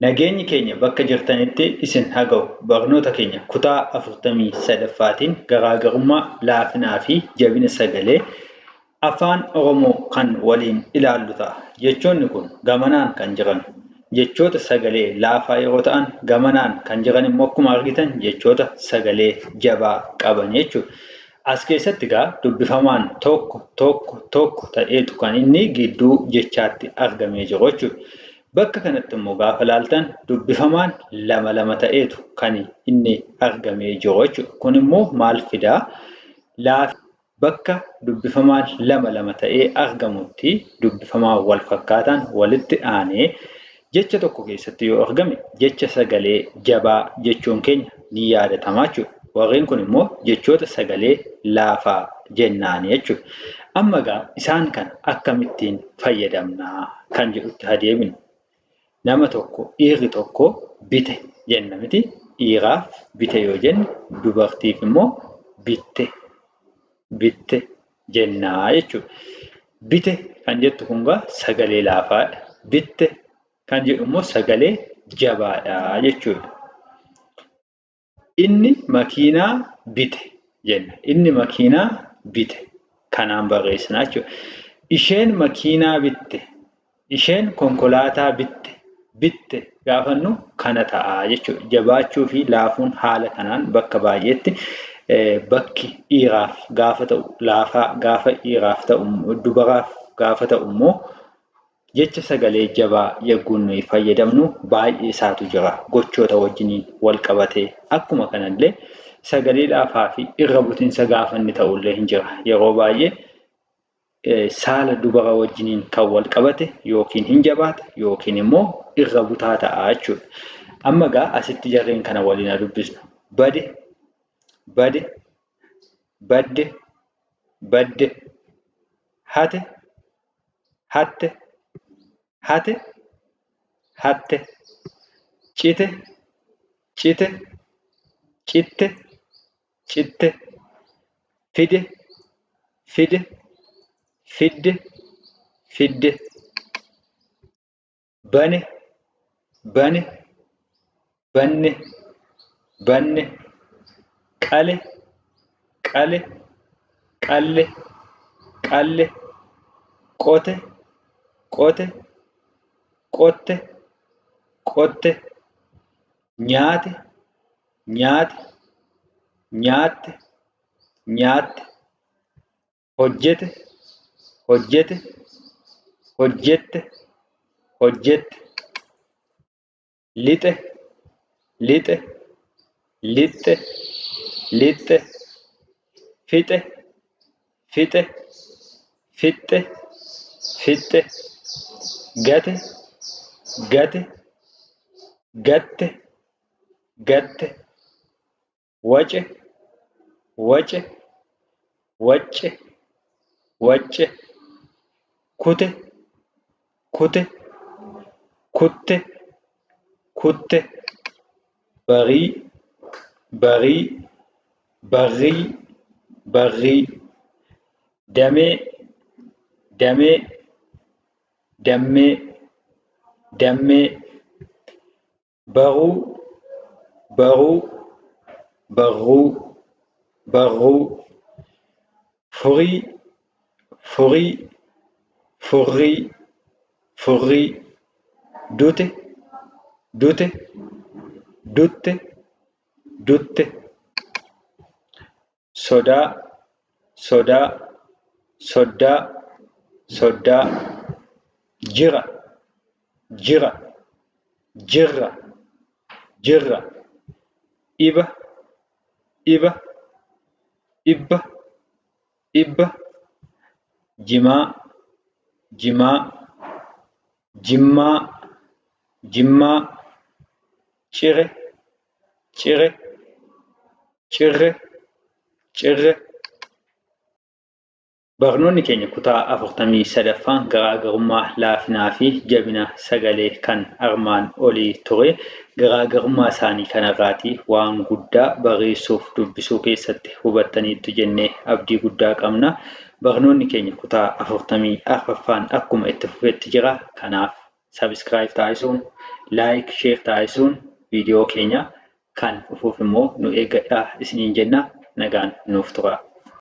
Nageenyi keenya bakka jirtanitti isin haa ga'u. Barnoota keenya kutaa 43ffaatiin garaagarummaa laafinaa fi jabina sagalee Afaan Oromoo kan waliin ilaallu ta'a. Jechoonni kun gamanaan kan jiran jechoota sagalee laafaa yeroo ta'an, gamanaan kan jiran immoo akkuma argitan jechoota sagalee jabaa qaban jechuudha. As keessatti egaa dubbifamaan tokko, tokko, tokko ta'eetu kan inni gidduu jechaatti argamee jiru jechuudha. Bakka kanatti immoo gaafa ilaaltan dubbifamaan lama lama ta'eetu kan inni argamee jiru jechuudha. Kun immoo maal fidaa? Laafi bakka dubbifamaan lama lama ta'ee argamutti dubbifamaan wal fakkaataan walitti aanee jecha tokko keessatti yoo argame jecha sagalee jabaa jechuun keenya ni yaadatama jechuudha. Warreen kun immoo jechoota sagalee laafaa jennaani jechuudha. Amma egaa isaan kana akkamittiin fayyadamna kan jedhutti haa deebinu. Nama tokko dhiirri tokko bite jenna miti. Dhiiraaf bite yoo jenne dubartiif immoo bitte bitte jennaa jechuudha. Bite kan jettu kun egaa sagalee laafaadha. Bitte kan jedhu immoo sagalee jabaadha jechuudha. Inni makiinaa bite jenna. Inni makiinaa bite kanaan barreessina jechuudha. Isheen makiinaa bitte, isheen konkolaataa bitte, bitte gaafannu kana ta'a jechuudha. Jabaachuu fi laafuun haala kanaan bakka baay'eetti bakki dhiiraaf gaafa ta'u laafaa, gaafa dhiiraaf ta'u dubaraaf gaafa ta'u immoo Jecha sagalee jabaa yagguun nuyi fayyadamnu baay'ee isaatu jira gochoota wajjiniin wal qabatee. Akkuma kanallee sagalee laafaa fi irra butinsa gaafa inni ta'ullee hin jira. Yeroo baay'ee saala dubara wajjiniin kan wal qabate yookiin hin jabaata yookiin immoo irra butaa ta'a jechuudha. Amma egaa asitti jarreen kana waliin haa dubbisnu. Bade, bade, badde, badde, hate, hatte, hate, hatte, cite, cite, citte, citte, fide, fide, fidde, fidde, bane, bane, banne, banne, qale, qale, qalle, qalle, qote, qote, qotte, qotte, nyaate, nyaate, nyaatte, nyaatte, hojjete, hojjete, hojjette, hojjette. Lixe, lixe, lixxe, lixxe, fixe, fixe, fixxe, fixxe, gate, gate, gatte, gatte, wace, wace, wacce, wacce, kute, kute, kutte, kutte, barii, barii, barrii, barrii, damee, damee, dammee, dammee, baruu, baruu, barruu, barruu, furii, furii, furrii, furrii, dute, dute, dutte, dutte, sodaa, sodaa, soddaa, soddaa, jira, jira, jirra, jirra, dhiba, dhiba, dhibba, dhibba, jimaa, jimaa, jimmaa, jimmaa, cire, cire, cirre, cirre. Barnoonni keenya kutaa 43ffaan garaagarummaa laafinaa fi jabina sagalee kan armaan olii ture. Garaagarummaa isaanii kanarraatii waan guddaa barreessuuf dubbisuu keessatti hubattaniittu jennee abdii guddaa qabna. Barnoonni keenya kutaa 44ffaan akkuma itti fufetti jira. Kanaaf Subscribe taasisuun, like, share taasisuun viidiyoo keenya kan dhufuuf immoo nu eeggadhaa isiniin jenna. Nagaan nuuf tura.